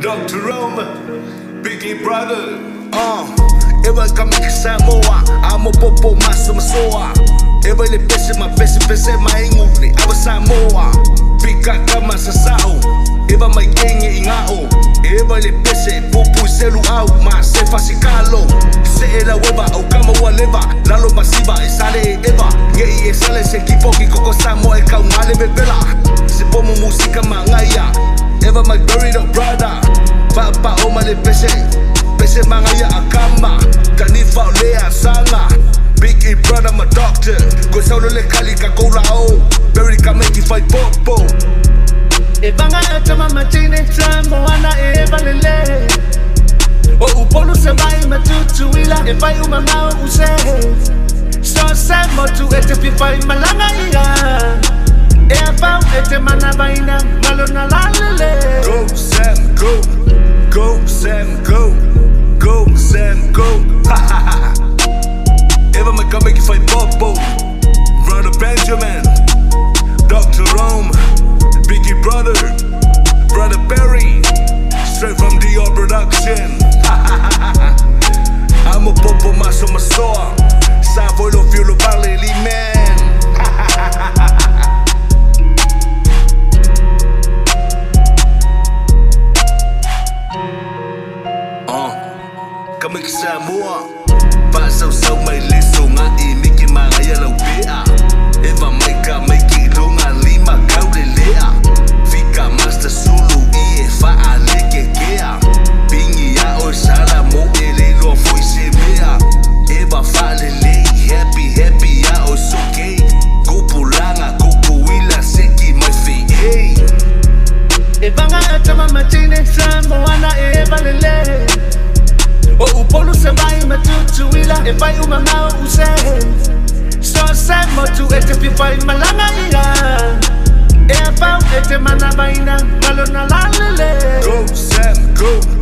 Dr. Roma, Biggie Brother. Ewa ka miki Samoa, amo popo maso masoa. Ewa le pese ma pese pese ma inguli, awa Samoa. Pika kama sasao, ewa mai kenge ingao. Ewa le pese pupu selu au ma se fasikalo. Se ela weba au kama wa leva, lalo masiva e sale e eva. Ngei e sale se kipoki koko Samoa e kau ngale bebela. Se pomo musika mangaia. Eva my buried up brother. Papa o ma le pese. Pese mangaya akama. Tanifa o lea sanga. Big E brother my doctor. Ko saulo le kali ka kola o. Bury ka make fight popo. E vanga e tama matine Samoana e valele. O upolu se vai matutuila e vai uma mau use. So se motu e te fifai malanga ia. E a pau e te mana vaina malona lalele. Go Sam go. Go Sam go. Go Sam go. Eva my ka make fight popo. Brother Benjamin. Dr. Rome. Biggie Brother. Brother Barry. Straight from DR Production. I'm a popo maso masoa. Sa voilo fiulo parle man. Kami ki Samoa. Pasau sau mai leso ngā i miki mangaya lau pea. Eva mai ka mai ki lunga lima kau le lea. Fika master sulu i e wha le ke kea. Pingi a o sala mo e le loa foi se mea. Eva wha le lei, happy happy a o soke. Kupulanga kukuila seki mai fi hey. E vanga e tama matine Samoana e valele. O upolu se vai matutuila e vai uma mau use. So se motu e te fifai malanga ia. E a pau e te mana vaina malona lalele. Go Sam go.